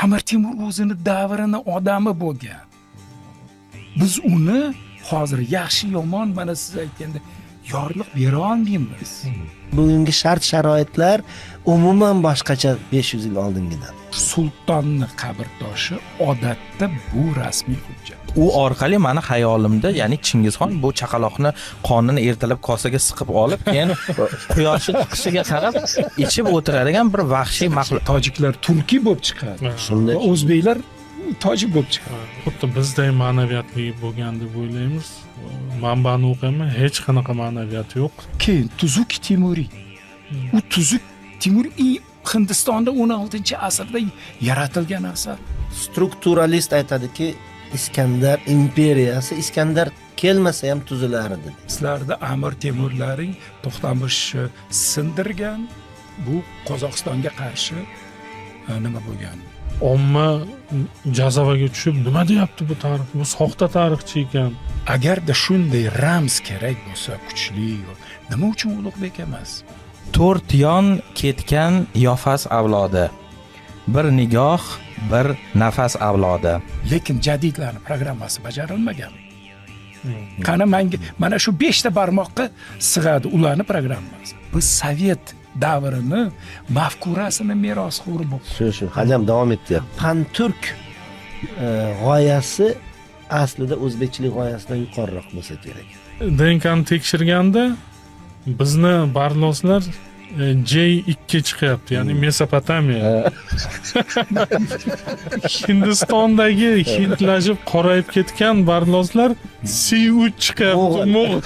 Amir Temur o'zini davrini odami bo'lgan. Biz uni hozir yaxshi yomon, mana siz aytganda, yorliq bera olmaymiz. Bugungi shart sharoitlar umuman boshqacha 500 yil oldingidan. Sultonni qabr toshi odatda bu rasmiy hujjat. U orqali mani xayolimda, ya'ni Chingizxon bu chaqaloqni qonini ertalab kosaga siqib olib, keyin quyoshni chiqishiga qarab ichib o'tiradigan bir vahshiy maxluq. Tojiklar turkiy bo'lib chiqadi. Shunday. Va o'zbeklar tojik bo'lib chiqadi. Xuddi bizday ma'naviyatli bo'lgan deb o'ylaymiz. Manbani o'qiyman, hech qanaqa ma'naviyat yo'q. Keyin Tuzuk Temuriy. U Tuzuk Temuriy Hindistonda 16-asrda yaratilgan asar. Strukturalist aytadiki, Iskandar imperiyasi Iskandar kelmasa ham tuzilar edi. Sizlarda Amir Temurlaring To'xtamishni sindirgan, bu Qozog'istonga qarshi nima bo'lgan? Omma jazavaga tushib, nima deyapti bu tarix, bu soxta tarixchi ekan. Agarda shunday ramz kerak bo'lsa, kuchli, nima uchun Ulug'bek emas? To'rt yon ketgan Yofas avlodi. Bir nigoh, bir nafas avlodi. Lekin jadidlarni programmasi bajarilmagan. Qani, manga mana shu 5 ta barmoqqa sig'adi ularni programmasi. Biz sovet davrini mafkurasini merosxo'ri bo'lib Shu haliyam davom etyapti. Pan-turk g'oyasi aslida o'zbekchilik g'oyasidan yuqoriroq bo'lsa kerak. DNKni tekshirganda bizni barloslar J2 chiqyapti, ya'ni Mesopotamiya. Hindistondagi hindlashib qorayib ketgan barloslar C3 chiqyapti. Mo'g'ul. Mo'g'ul.